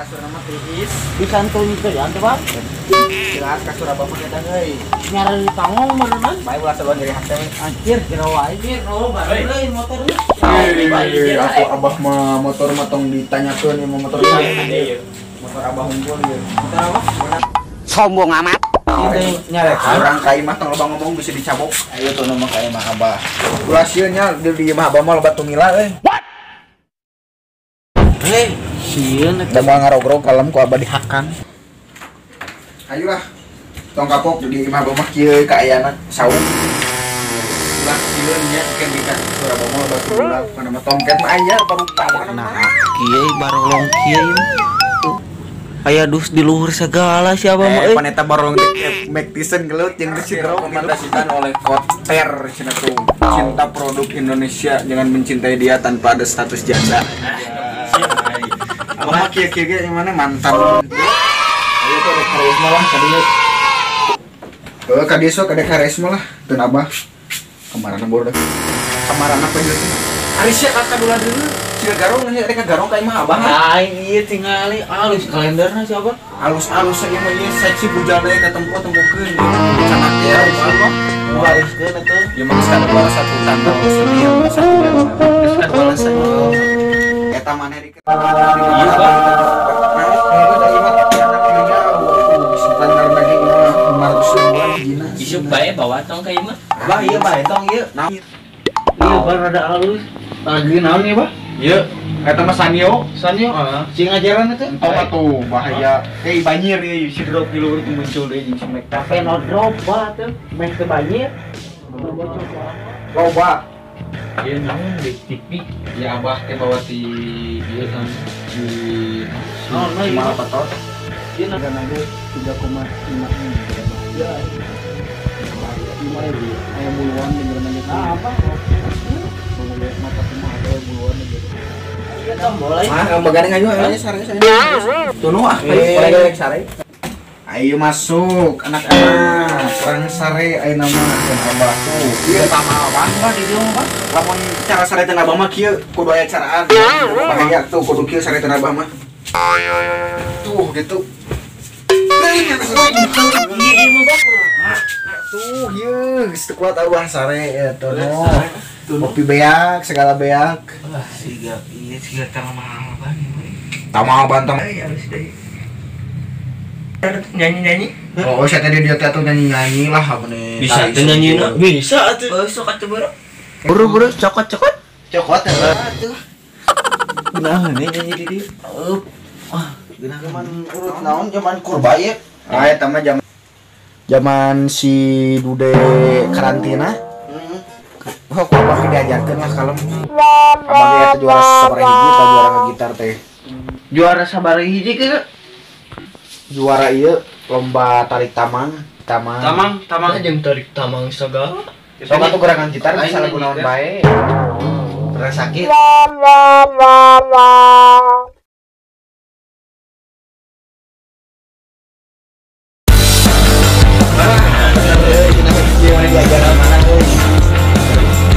kasur mah tiis. Disantuni teh ya teh, Bang. Jelas kasur abah mah eta euy. Nyari tangong meureunna. Bae ulah seluan nyeri hate. Anjir, jero wae jero bae motor. Atuh abah mah motor mah tong ditanyakeun ieu mah motor saya. Motor abah unggul ieu. Motor apa? Sombong amat. Nyarek orang ka imah tong loba ngomong bisa dicabok. Ayo tuh nama ka imah abah. Ulah sieun nya di imah abah mah loba tumila euy. Hei, sieun eta moal ngarogrog kalem ku abah dihakan. Ayolah. Tong kapok di imah abah mah kieu kaayana saung. Ulah sieun nya keun di kasur abah mah loba tumila. Kana mah tongket mah aya barupa. Nah, kieu barolong kieu. Aya dus di luhur segala siapa mah euy. Paneta barolong teh Mike Tyson gelut jeung si rekomendasikan oleh Koter cenah tuh. Cinta produk Indonesia, jangan mencintai dia tanpa ada status janda. Abah kieu-kieu ge mana mantan. Ayo tuh ada karisma lah ka dieu. Heuh ka dieu sok ada karisma lah teu abah. Kamarana bodoh. Kamarana apa ieu teh? Ari sia ka kadula deui. Sia garong nya rek garong ka imah abah. Aing ieu tingali alus kalenderna si abah. Alus-alus ieu mah ieu seksi bujana ka tempo-tempokeun. Canak teh mah wariskeun atuh. Ieu mah geus kadua satu tanggal Senin satu geus kadua satu. Eta maneh di Isuk bae bawa tong ka imah. Bah ieu bae tong ieu. Ieu bah rada alus. Lagi naon ieu bah? Ieu eta mah Sanyo. Sanyo? Heeh. Sing ngajaran eta? Entong atuh bahaya. Hei banjir ieu si drop di luhur muncul deui jeung si Mek. Kafe no drop bah teh, meh teu banjir. Loba. Ieu naon di TV? Ya abah teh bawa ti ieu kan di Malapatot. Ieu hargana ge 3,5 M. Ya. 5 ribu. Aya buluan beneran aja. Ah, apa? Mata kumaha aya buluan gitu. Iya tombol lain. Mah begadang ayo ayo sare sare. Tunu ah, ayo sare. Ayo masuk anak-anak. Orang sare ayo nama dan abah tuh. Ieu tama abah mah di dieu mah. Lamun cara sare teh abah mah kieu kudu aya caraan. Bahaya tuh kudu kieu sare teh abah mah. Tuh gitu. Tuh ieu geus teu kuat abah sare ya tuh. Kopi beak, segala beak. Wah, siga ieu siga tama abah nih. Tama abah tong. Alus deui. Nyanyi-nyanyi? Oh, saya tadi dia tuh nyanyi-nyanyi lah apa nih? Bisa tuh nyanyi bisa atuh. Oh, sok atuh bro. Buru-buru cokot-cokot. Cokot atuh. Geunah nyanyi di dieu. Ah, geunah zaman urut naon zaman kurba ieu. Ah, eta mah zaman si Dude karantina. Oh, ku abah diajarkeun lah kalem. Abah ge eta juara sabaraha hiji eta juara gitar teh. Juara sabaraha hiji ke? Juara ieu lomba tarik tamang, tamang. Tamang, tamang jeung tarik tamang sagala. Sok atuh gerakan gitar bisa lagu naon bae. Pernah sakit.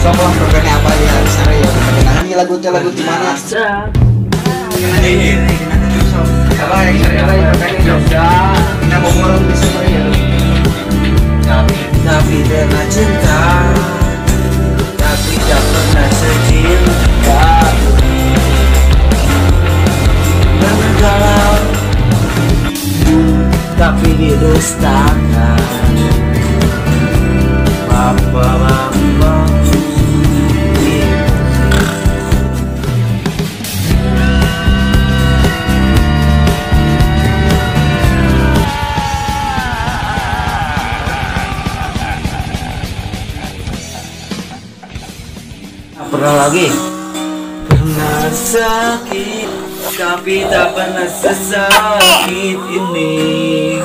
Sok lah programnya apa di hari sare ya. Kenahan lagu teh lagu di mana? Abah yang sare lah ya. Kita ngobrol di sini ya. Tapi pernah cinta, tapi tak pernah secinta. Pernah galau, tapi didustakan. Papa, mama. Pernah lagi. Pernah sakit, tapi tak pernah sesakit ini.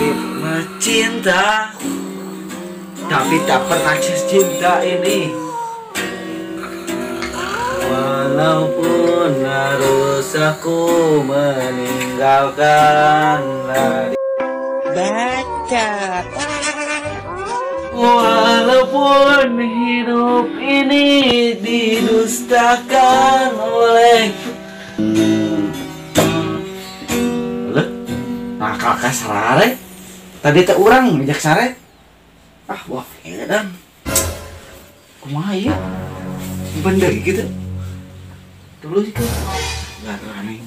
Pernah cinta, tapi tak pernah secinta ini. Walaupun harus aku meninggalkan Baca. Walaupun hidup ini didustakan oleh Kakak sare. Tadi teh urang ngajak sare. Ah, wah, edan. Kumaha ieu? Bener gitu. Terus itu. Enggak aneh.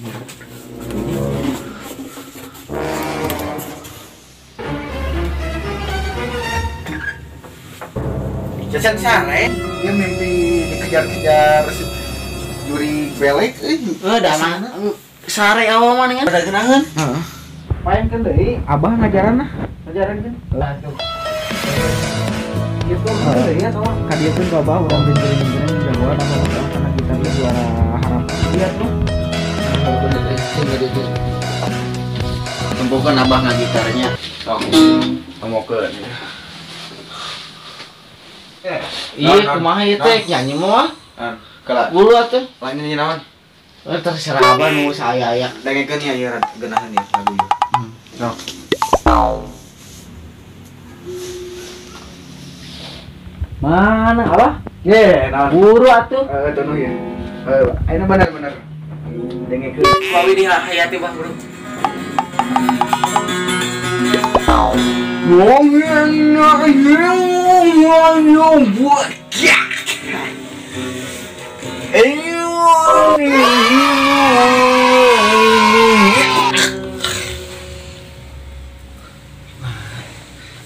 Cacan sare, dia mimpi dikejar-kejar juri belek euy. Heuh, da mah sare awal mah dengan ada genaheun. Heeh. Paenkeun deui, abah ngajaran nah. Ngajaran kan? Lah tuh. Gitu deui ya sama ka dieu teh abah urang binjing-binjing jagoan apa karena kita teh juara harapan. Iya tuh. Tempokeun abah ngagitarnya. Sok. Tempokeun. Iya, kumaha ieu teh nyanyi mah? Kala. Bulu atuh. Lain nyanyi naon? Terserah abah nu saya aya. Dengekeun ya ieu geunaheun ieu lagu ieu. Sok. Mana abah? Ye, naon? Buru atuh. Heeh, tunuh ya. Heuh, ayeuna bener-bener. Dengekeun. Mawi dihayati bah buru.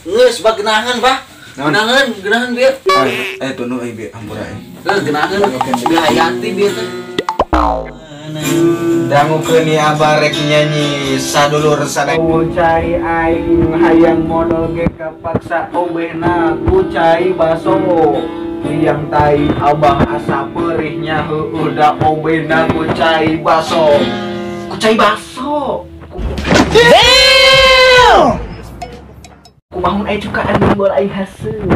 Geus bah geunaheun bah. Geunaheun, geunaheun bieu. Eh tunuh euy bieu hampura euy. Heuh geunaheun dihayati bieu teh. Dangukeun ieu abah rek nyanyi sadulur sadaya. Cai aing hayang modal ge kapaksa obehna ku cai baso. Liang tai abah asa perihnya heueuh da obehna ku cai baso. Ku cai baso. Damn! Kumahun aing cukaan gol aing haseum.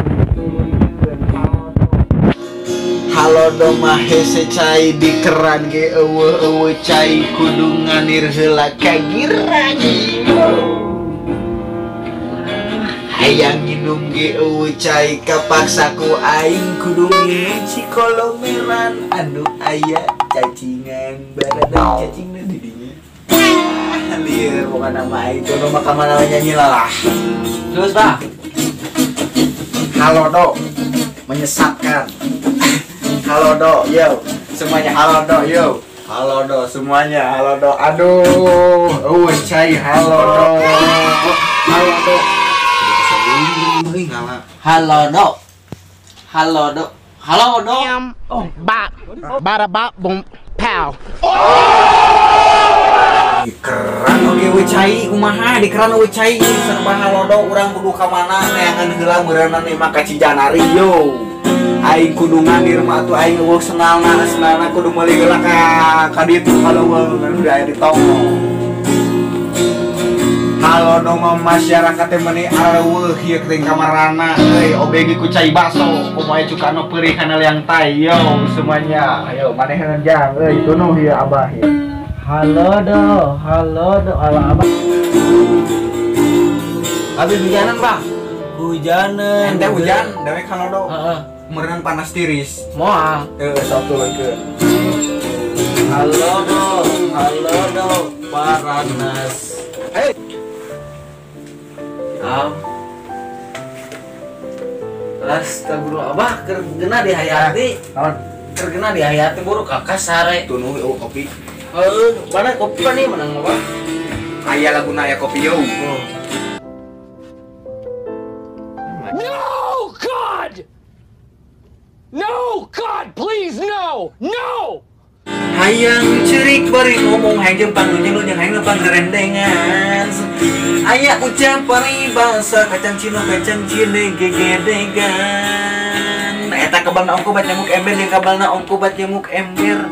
Halo domah hese cai di keran ge eueuh eueuh cai kudu nganir heula ka giragi. Hayang nginum ge eueuh cai kapaksa ku aing kudu nginum cikolomeran anu aya cacingan baradang cacingna di dinya. Lieur bukan nama aing teu mah ka mana nyanyi lah. Terus Pak. Halo do menyesatkan. Halo do, yo, semuanya halo do, yo, halo do, semuanya halo do, aduh, cai halo do, halo do, halo do, halo do, halo do, oh, bop, bada bop, boom, pow. Di keran oge we cai, kumaha di keran we cai, serba halo do, urang kudu ka mana, neangan heula meureunna mah ka Cijanari yo. Aing kudu nganir mah atuh aing eueuh senalna senalna kudu meuli heula ka ditu kalau udah aya di tonggo. Halo dong masyarakat teh meuni areueuh ieu teh kamarana euy obegi ku cai baso kumaha cukana peurih kana liang tai yo semuanya ayo manehna jang euy tunuh ieu abah ieu. Halo do, halo do, halo abah. Habis hujanan, Bang. Hujanan. Ente hujan, dewek halo do. Heeh. Merenang panas tiris. Moal. Satu lagi. Halo do, halo do, paranas. Hey. Astagfirullah, abah keur geuna dihayati. Naon? Keur geuna dihayati buru kakak sare. Tunuh eueuh kopi. Heuh, mana kopi nih menang apa? Aya laguna aya kopi yo. Oh. No God! No God, please no! No! Hayang cerik bari ngomong hayang jeung panglunya hayang lempang gerendengan. Aya ucap paribasa kacang cino kacang cine gegedegan. Eta kabalna ongko bat nyamuk ember jeung kabalna ongko bat nyamuk ember.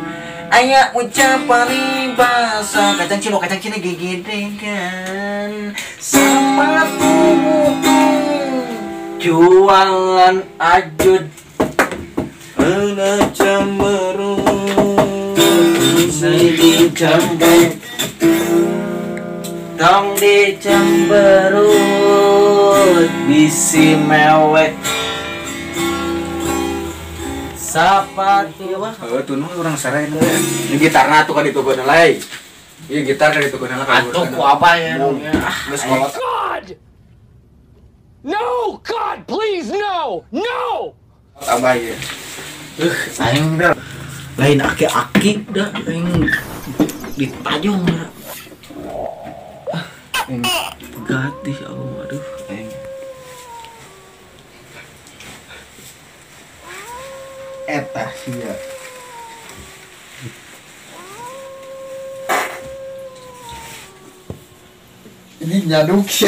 Aya ucap paribasa kacang cino kacang cine gegedegan. Sapatu jualan ajud ana cemberut di cemberut tong di cemberut bisi mewek sapatu mah heuh tunuh urang sare teh. Ini gitarna tuh ka ditu geuna lay. Iya gitar dari itu kenal atuh ku abah ya. Geus kolot. God! No, God, please no. No. Abah ieu. Aing dah lain aki-aki dah aing ditajong dah. Aing pegatih Allah aduh aing. Eta sia. Ini nyaduk sih.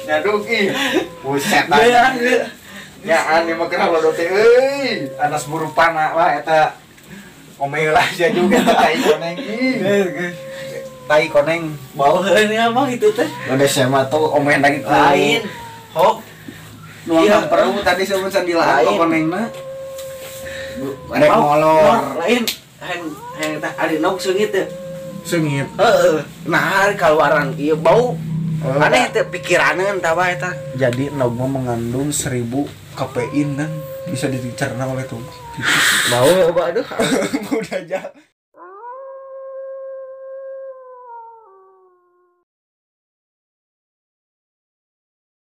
Nyaduk ih. Buset. Ya aneh mah kenapa lo teh euy. Anas buru pana lah eta. Omeh lah sia juga tai koneng ih. Tai koneng. Bau heun ya mah gitu teh. Udah SMA tuh omehan lagi lain. Hok. Nuang perlu tadi sebelum sandilaan kok konengna. Rek molor. Lain hayang teh ari nog seungit teh. Seungit. Heeh. Nah, kaluaran ieu bau. Aneh teh pikiraneun tah bae eta. Jadi nog mah mengandung 1000 kafein dan bisa dicerna oleh tubuh. Bau aduh. Udah aja.